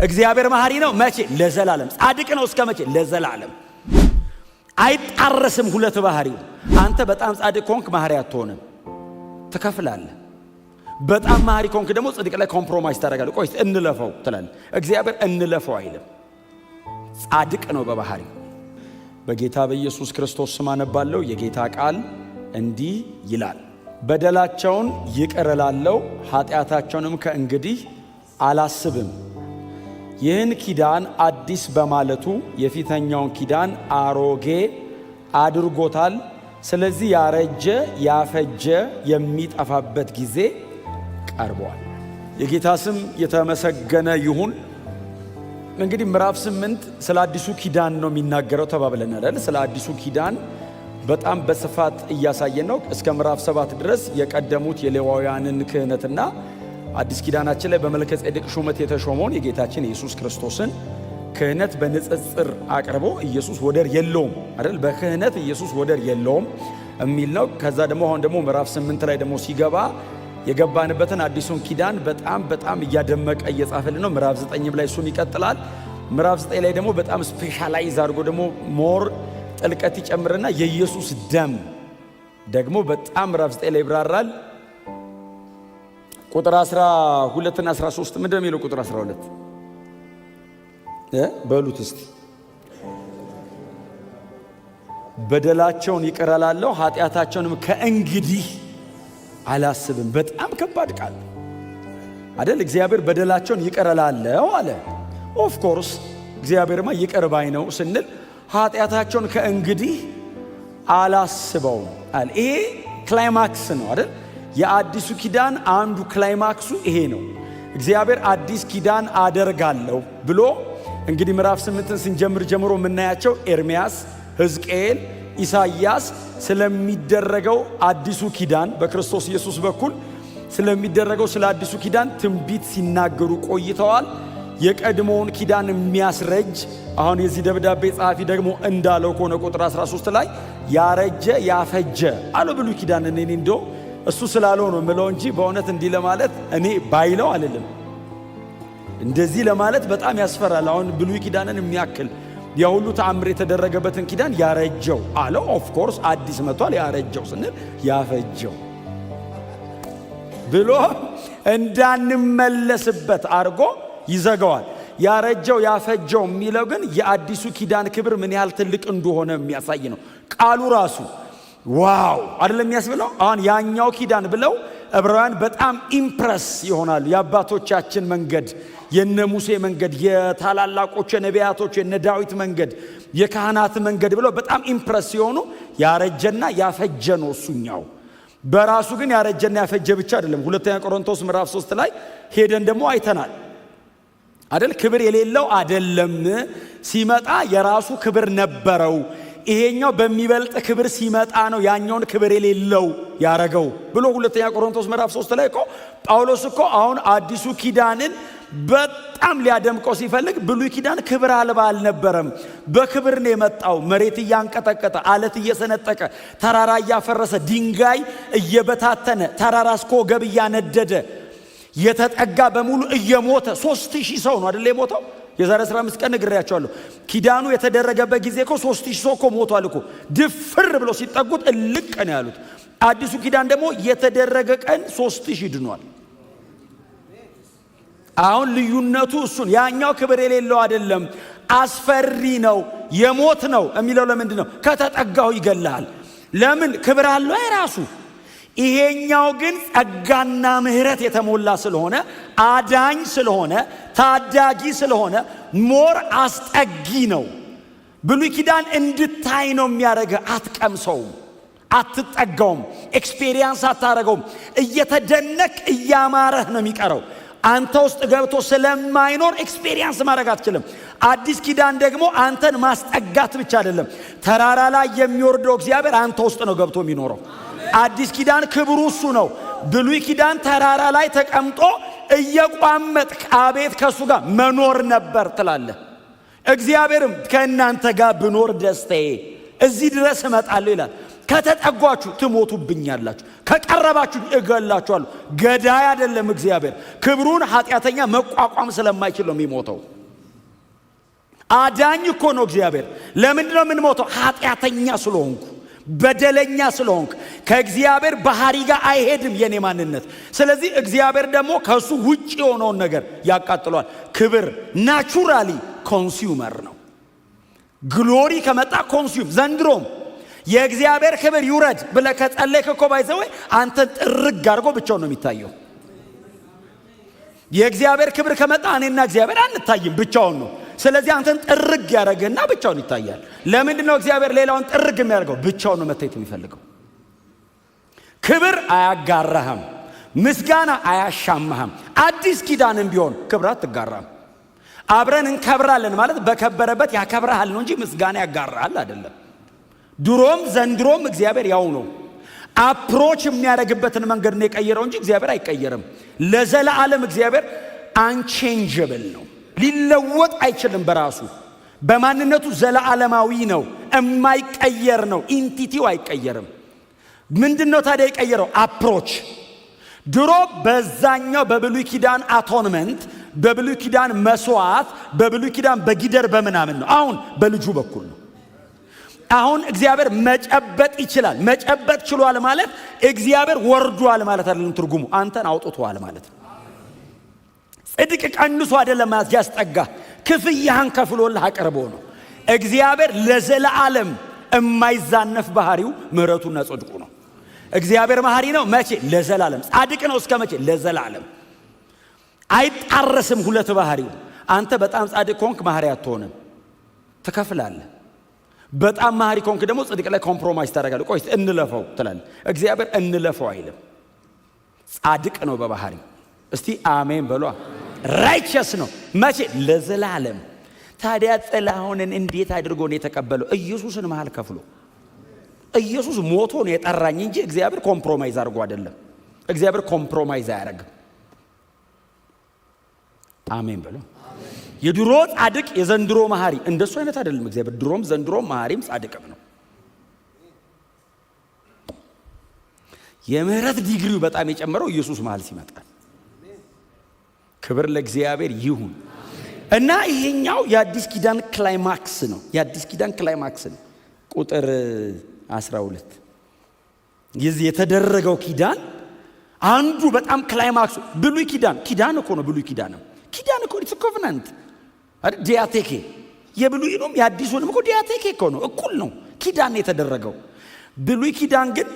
እግዚአብሔር መሐሪ ነው መቼ? ለዘላለም። ጻድቅ ነው እስከ መቼ? ለዘላለም። አይጣረስም ሁለት ባህሪው። አንተ በጣም ጻድቅ ከሆንክ መሐሪ አትሆንም፣ ትከፍላለህ። በጣም መሐሪ ከሆንክ ደግሞ ጽድቅ ላይ compromise ታደርጋለህ። ቆይ እንለፈው ትላለህ። እግዚአብሔር እንለፈው አይልም። ጻድቅ ነው በባህሪው። በጌታ በኢየሱስ ክርስቶስ ስም አነባለሁ። የጌታ ቃል እንዲህ ይላል፣ በደላቸውን ይቅር እላለሁ፣ ኃጢአታቸውንም ከእንግዲህ አላስብም። ይህን ኪዳን አዲስ በማለቱ የፊተኛውን ኪዳን አሮጌ አድርጎታል። ስለዚህ ያረጀ ያፈጀ የሚጠፋበት ጊዜ ቀርቧል። የጌታ ስም የተመሰገነ ይሁን። እንግዲህ ምዕራፍ 8 ስለ አዲሱ ኪዳን ነው የሚናገረው ተባብለናል አይደል? ስለ አዲሱ ኪዳን በጣም በስፋት እያሳየን ነው። እስከ ምዕራፍ 7 ድረስ የቀደሙት የሌዋውያንን ክህነትና አዲስ ኪዳናችን ላይ በመልከ ጼዴቅ ሹመት የተሾመውን የጌታችን የኢየሱስ ክርስቶስን ክህነት በንጽጽር አቅርቦ ኢየሱስ ወደር የለውም አይደል? በክህነት ኢየሱስ ወደር የለውም የሚል ነው። ከዛ ደግሞ አሁን ደግሞ ምዕራፍ 8 ላይ ደግሞ ሲገባ የገባንበትን አዲሱን ኪዳን በጣም በጣም እያደመቀ እየጻፈልን ነው። ምዕራፍ 9 ላይ እሱን ይቀጥላል። ምዕራፍ 9 ላይ ደግሞ በጣም specialize አድርጎ ደግሞ more ጥልቀት ይጨምርና የኢየሱስ ደም ደግሞ በጣም ምዕራፍ 9 ላይ ይብራራል። ቁጥር 12 እና 13 ምንድን ነው የሚለው? ቁጥር 12 በሉት እስቲ። በደላቸውን ይቅር እላለሁ ኃጢአታቸውንም ከእንግዲህ አላስብም። በጣም ከባድ ቃል አደል? እግዚአብሔር በደላቸውን ይቅር እላለሁ አለ። Of course እግዚአብሔርማ ይቅር ባይ ነው ስንል ኃጢአታቸውን ከእንግዲህ አላስበውም አለ። ይሄ climax ነው አይደል? የአዲሱ ኪዳን አንዱ climax ኡ ይሄ ነው። እግዚአብሔር አዲስ ኪዳን አደርጋለሁ ብሎ እንግዲህ ምዕራፍ 8ን ስንጀምር ጀምሮ የምናያቸው ኤርምያስ፣ ሕዝቅኤል፣ ኢሳይያስ ስለሚደረገው አዲሱ ኪዳን በክርስቶስ ኢየሱስ በኩል ስለሚደረገው ስለ አዲሱ ኪዳን ትንቢት ሲናገሩ ቆይተዋል። የቀድሞውን ኪዳን የሚያስረጅ አሁን የዚህ ደብዳቤ ጸሐፊ ደግሞ እንዳለው ከሆነ ቁጥር 13 ላይ ያረጀ ያፈጀ አለ ብሉይ ኪዳን። እኔ እንደው እሱ ስላለው ነው ምለው እንጂ በእውነት እንዲህ ለማለት እኔ ባይለው አልልም። እንደዚህ ለማለት በጣም ያስፈራል። አሁን ብሉይ ኪዳንን የሚያክል የሁሉ ተአምር የተደረገበትን ኪዳን ያረጀው አለው። Of course አዲስ መጥቷል። ያረጀው ስንል ያፈጀው ብሎ እንዳንመለስበት አድርጎ ይዘጋዋል። ያረጀው ያፈጀው የሚለው ግን የአዲሱ ኪዳን ክብር ምን ያህል ትልቅ እንደሆነ የሚያሳይ ነው። ቃሉ ራሱ wow አይደለም የሚያስብለው። አሁን ያኛው ኪዳን ብለው ዕብራውያን በጣም impress ይሆናሉ። የአባቶቻችን መንገድ፣ የነ ሙሴ መንገድ፣ የታላላቆች የነቢያቶች የነ ዳዊት መንገድ፣ የካህናት መንገድ ብለው በጣም impress ሲሆኑ ያረጀና ያፈጀ ነው እሱኛው። በራሱ ግን ያረጀና ያፈጀ ብቻ አይደለም። ሁለተኛ ቆሮንቶስ ምዕራፍ 3 ላይ ሄደን ደግሞ አይተናል አደል? ክብር የሌለው አደለም። ሲመጣ የራሱ ክብር ነበረው። ይሄኛው በሚበልጥ ክብር ሲመጣ ነው ያኛውን ክብር የሌለው ያረገው ብሎ ሁለተኛ ቆሮንቶስ ምዕራፍ 3 ላይ እኮ ጳውሎስ እኮ አሁን አዲሱ ኪዳንን በጣም ሊያደምቀው ሲፈልግ ብሉይ ኪዳን ክብር አልባ አልነበረም። በክብር ነው የመጣው። መሬት እያንቀጠቀጠ፣ አለት እየሰነጠቀ፣ ተራራ እያፈረሰ፣ ድንጋይ እየበታተነ፣ ተራራ እስከ ወገብ እያነደደ፣ የተጠጋ በሙሉ እየሞተ 3000 ሰው ነው አይደል የሞተው? የዛሬ 15 ቀን ነግሬያቸዋለሁ። ኪዳኑ የተደረገበት ጊዜ እኮ 3000 ሰው እኮ ሞቷል እኮ። ድፍር ብለው ሲጠጉት እልቅ ነው ያሉት። አዲሱ ኪዳን ደግሞ የተደረገ ቀን 3000 ድኗል። አሁን ልዩነቱ እሱን ያኛው ክብር የሌለው አይደለም፣ አስፈሪ ነው፣ የሞት ነው የሚለው ለምንድን ነው? ከተጠጋው ይገልሃል። ለምን ክብር አለው የራሱ። ይሄኛው ግን ጸጋና ምሕረት የተሞላ ስለሆነ አዳኝ ስለሆነ ታዳጊ ስለሆነ more አስጠጊ ነው። ብሉይ ኪዳን እንድታይ ነው የሚያደርግህ። አትቀምሰውም፣ አትጠጋውም፣ experience አታደርገውም። እየተደነቅ እያማረህ ነው የሚቀረው። አንተ ውስጥ ገብቶ ስለማይኖር experience ማድረግ አትችልም። አዲስ ኪዳን ደግሞ አንተን ማስጠጋት ብቻ አይደለም፣ ተራራ ላይ የሚወርደው እግዚአብሔር አንተ ውስጥ ነው ገብቶ የሚኖረው። አዲስ ኪዳን ክብሩ እሱ ነው። ብሉይ ኪዳን ተራራ ላይ ተቀምጦ እየቋመጥክ አቤት ከእሱ ጋር መኖር ነበር ትላለህ። እግዚአብሔርም ከእናንተ ጋር ብኖር ደስታዬ፣ እዚህ ድረስ እመጣለሁ ይላል። ከተጠጓችሁ ትሞቱብኛላችሁ፣ ከቀረባችሁ እገላችኋለሁ። ገዳይ አይደለም እግዚአብሔር። ክብሩን ኃጢአተኛ መቋቋም ስለማይችል ነው የሚሞተው። አዳኝ እኮ ነው እግዚአብሔር። ለምንድን ነው የምንሞተው? ኃጢአተኛ ስለሆንኩ፣ በደለኛ ስለሆንክ፣ ከእግዚአብሔር ባህሪ ጋር አይሄድም የኔ ማንነት። ስለዚህ እግዚአብሔር ደግሞ ከእሱ ውጭ የሆነውን ነገር ያቃጥለዋል። ክብር naturally consumer ነው። Glory ከመጣ consume። ዘንድሮም የእግዚአብሔር ክብር ይውረድ ብለህ ከጸለይክ እኮ by the way አንተን ጥርግ አድርጎ ብቻውን ነው የሚታየው። የእግዚአብሔር ክብር ከመጣ እኔና እግዚአብሔር አንታይም፣ ብቻውን ነው። ስለዚህ አንተን ጥርግ ያደረግህና ብቻውን ይታያል። ለምንድን ነው እግዚአብሔር ሌላውን ጥርግ የሚያደርገው? ብቻውን ነው መታየት የሚፈልገው። ክብር አያጋራህም፣ ምስጋና አያሻማህም። አዲስ ኪዳንም ቢሆን ክብር አትጋራም። አብረን እንከብራለን ማለት በከበረበት ያከብረሃል ነው እንጂ ምስጋና ያጋራሃል አይደለም። ድሮም ዘንድሮም እግዚአብሔር ያው ነው። Approach የሚያደርግበትን መንገድ ነው የቀየረው እንጂ እግዚአብሔር አይቀየርም። ለዘላለም እግዚአብሔር unchangeable ነው። ሊለወጥ አይችልም። በራሱ በማንነቱ ዘለዓለማዊ ነው። የማይቀየር ነው። Entity ው አይቀየርም። ምንድን ነው ታዲያ የቀየረው? Approach። ድሮ በዛኛው በብሉይ ኪዳን atonement፣ በብሉይ ኪዳን መስዋዕት፣ በብሉይ ኪዳን በጊደር በምናምን ነው። አሁን በልጁ በኩል ነው። አሁን እግዚአብሔር መጨበጥ ይችላል። መጨበጥ ችሏል ማለት እግዚአብሔር ወርዷል ማለት አይደለም። ትርጉሙ አንተን አውጥቷል ማለት ነው። ጽድቅ ቀንሶ አይደለም ማለት፣ ያስጠጋ ክፍያህን ከፍሎልህ አቅርቦ ነው። እግዚአብሔር ለዘለዓለም የማይዛነፍ ባህሪው ምሕረቱና ጽድቁ ነው። እግዚአብሔር መሐሪ ነው። መቼ? ለዘላለም። ጻድቅ ነው። እስከ መቼ? ለዘላለም። አይጣረስም ሁለት ባህሪው። አንተ በጣም ጻድቅ ከሆንክ መሐሪ አትሆንም፣ ትከፍላለህ። በጣም መሐሪ ከሆንክ ደግሞ ጽድቅ ላይ compromise ታደርጋለህ። ቆይ እንለፈው ትላለህ። እግዚአብሔር እንለፈው አይልም። ጻድቅ ነው በባህሪው። እስቲ አሜን በሏ። Righteous ነው። መቼ? ለዘላለም። ታዲያ ጥላሁንን እንዴት አድርጎ ነው የተቀበለው? ኢየሱስን መሃል ከፍሎ፣ ኢየሱስ ሞቶ ነው የጠራኝ እንጂ እግዚአብሔር compromise አድርጎ አይደለም። እግዚአብሔር compromise አያደርግም። አሜን በሉ። የድሮ ጻድቅ የዘንድሮ መሐሪ እንደሱ አይነት አይደለም። እግዚአብሔር ድሮም ዘንድሮም መሐሪም ጻድቅም ነው። የምህረት ዲግሪው በጣም የጨመረው ኢየሱስ መሃል ሲመጣ። ክብር ለእግዚአብሔር ይሁን። እና ይሄኛው የአዲስ ኪዳን climax ነው። የአዲስ ኪዳን climax ነው። ቁጥር 12 የዚህ የተደረገው ኪዳን አንዱ በጣም climax ኡ ብሉይ ኪዳን፣ ኪዳን እኮ ነው። ብሉይ ኪዳንም ኪዳን እኮ፣ it's covenant አይደል? ዲያቴኬ፣ የብሉይኑም የአዲሱንም እኮ ዲያቴኬ እኮ ነው፣ እኩል ነው። ኪዳን ነው የተደረገው። ብሉይ ኪዳን ግን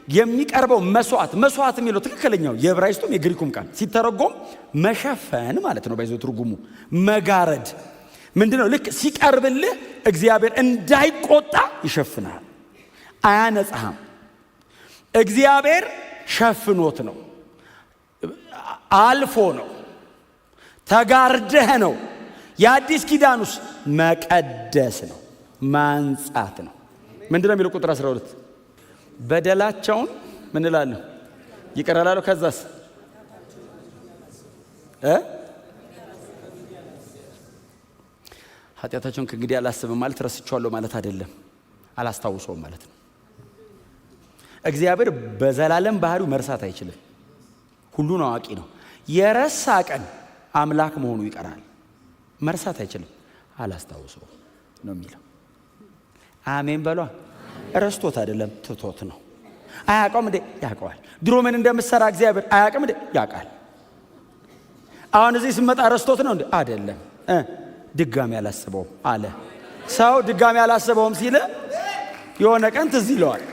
የሚቀርበው መስዋዕት፣ መስዋዕት የሚለው ትክክለኛው የዕብራይስጡም የግሪኩም ቃል ሲተረጎም መሸፈን ማለት ነው። በይዞ ትርጉሙ መጋረድ ምንድን ነው? ልክ ሲቀርብልህ እግዚአብሔር እንዳይቆጣ ይሸፍናል፣ አያነጽህም። እግዚአብሔር ሸፍኖት ነው፣ አልፎ ነው፣ ተጋርደህ ነው። የአዲስ ኪዳኑስ መቀደስ ነው፣ ማንጻት ነው። ምንድን ነው የሚለው ቁጥር 12? በደላቸውን ምን እላለሁ? ይቅር እላለሁ። ከዛስ እ ኃጢአታቸውን ከእንግዲህ አላስብም ማለት ረስቼዋለሁ ማለት አይደለም፣ አላስታውሰውም ማለት ነው። እግዚአብሔር በዘላለም ባህሪው መርሳት አይችልም። ሁሉን አዋቂ ነው። የረሳ ቀን አምላክ መሆኑ ይቀራል። መርሳት አይችልም። አላስታውሰውም ነው የሚለው። አሜን በሏ። ረስቶት አይደለም፣ ትቶት ነው። አያውቀውም እንዴ? ያውቀዋል። ድሮ ምን እንደምሰራ እግዚአብሔር አያውቅም እንዴ? ያውቃል። አሁን እዚህ ስመጣ ረስቶት ነው እንዴ? አይደለም። ድጋሚ አላስበውም አለ። ሰው ድጋሚ አላስበውም ሲል የሆነ ቀን ትዝ ይለዋል።